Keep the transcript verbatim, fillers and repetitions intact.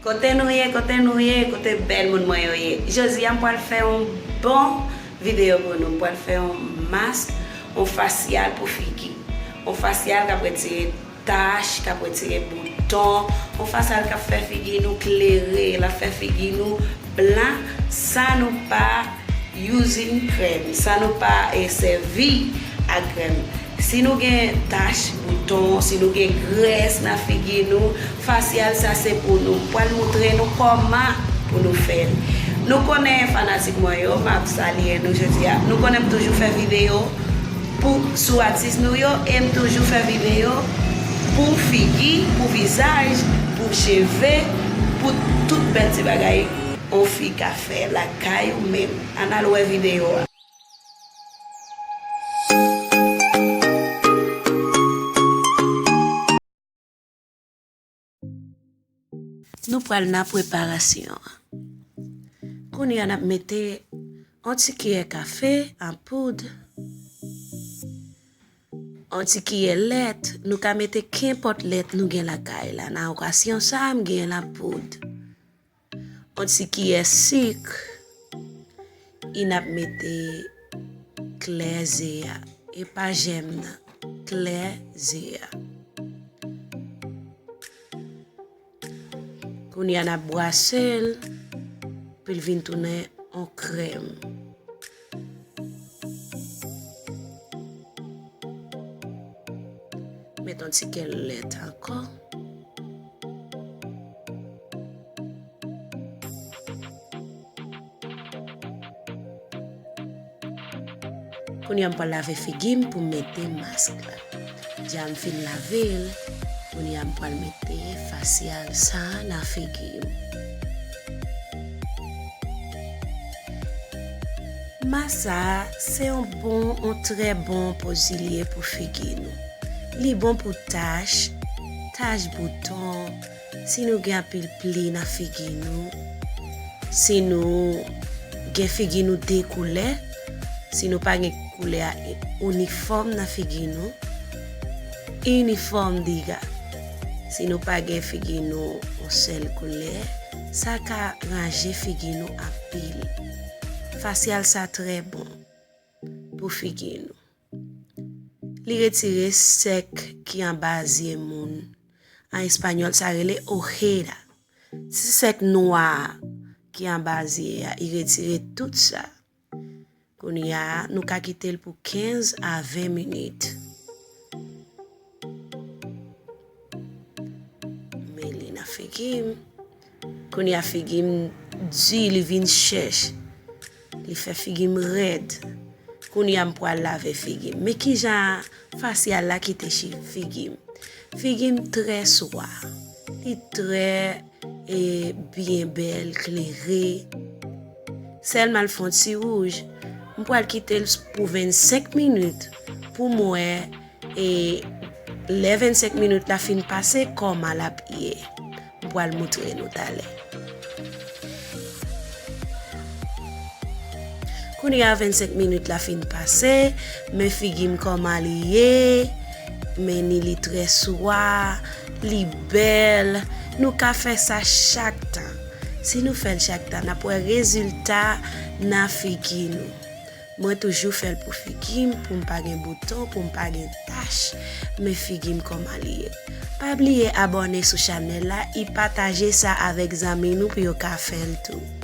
Kote nou ye, kote nou ye, kote bèl moun mwen yo ye. Jodi a m pral fè yon bon videyo pou nou. M pral fè yon mask, yon fasyal pou figi. Yon fasyal k ap retire tach, k ap retire bouton, yon fasyal k ap fè figi nou klere, l ap fè figi nou blan, san nou pa using krèm, san nou pa, eh, sèvi ak krèm. Si nou gen tach, bouton, si nou gen grès nan figi nou, fasyal sa se pou nou. M pral montre nou kòman pou nou fè l. Nou konnen fanatik mwen yo, m ap salye nou jodi a. Nou konnen m toujou fè videyo pou, sou atis nou yo, e m toujou fè videyo pou figi, pou vizaj, pou cheve, pou tout bèl ti bagay yon fi ka fè lakay ou menm. Ann al wè videyo a. Nou pral nan preparasyon an. Kounye a n ap mete yon ti kiyè kafe an poud, yon ti kiyè lèt, nou ka mete kenpòt lèt nou gen lakay la. Nan okazyon sa a, m gen la poud. Yon ti kiyè sik, e n ap mete klè ze a. E pa jèm nan, klè ze a. Kounye a n ap brase l pou l vin tounen yon krèm. Met yon ti kè lèt ankò. Kounye a m pral lave figi m pou m mete mask la. Deja m fin lave l. Kounye a m pral mete fasyal sa a nan figi m. Mask sa a se yon bon, yon trè bon pwodui li ye pou figi nou. Li bon pou tach, tach bouton, si nou gen anpil pli nan figi nou, si nou gen figi nou de koulè, si nou pa gen koulè a inifòm nan figi nou, inifòm diga. Si nou pa gen figi nou yon sèl koulè, sa ka ranje figi nou anpil. Fasyal sa trè bon pou figi nou. Li retire sèk ki anba zye moun. An espanyòl, sa rele ojera. Ti sèk nwa ki anba zye a, li retire tout sa. Kounye a, nou ka kite l pou kenz a ven minit. Men li nan figi m. Kounye a figi m di, li vin chèch. Li fè figi m rèd. Kounye a m pral lave figi m. Men kijan fasyal la kite chi figi m. Figi m trè swa. Li trè, e, byen bèl, klere. Sèlman l fè yon ti wouj. M pral kite l pou vennsenk minit pou m wè, e, lè vennsenk minit la fin pase, kòman l ap ye. M pral montre nou talè. Kounye a vennsenk minit la fin pase, men figi m kòman li ye, men ni li trè swa, li bèl. Nou ka fè sa chak tan. Si nou fè l chak tan, n ap wè rezilta nan figi nou. Mwen toujou fè l pou figi m, pou m pa gen bouton, pou m pa gen tach, men figi m kòman li ye. Pa bliye abòne sou chanèl la e pataje sa avèk zanmi nou pou yo ka fè l tou.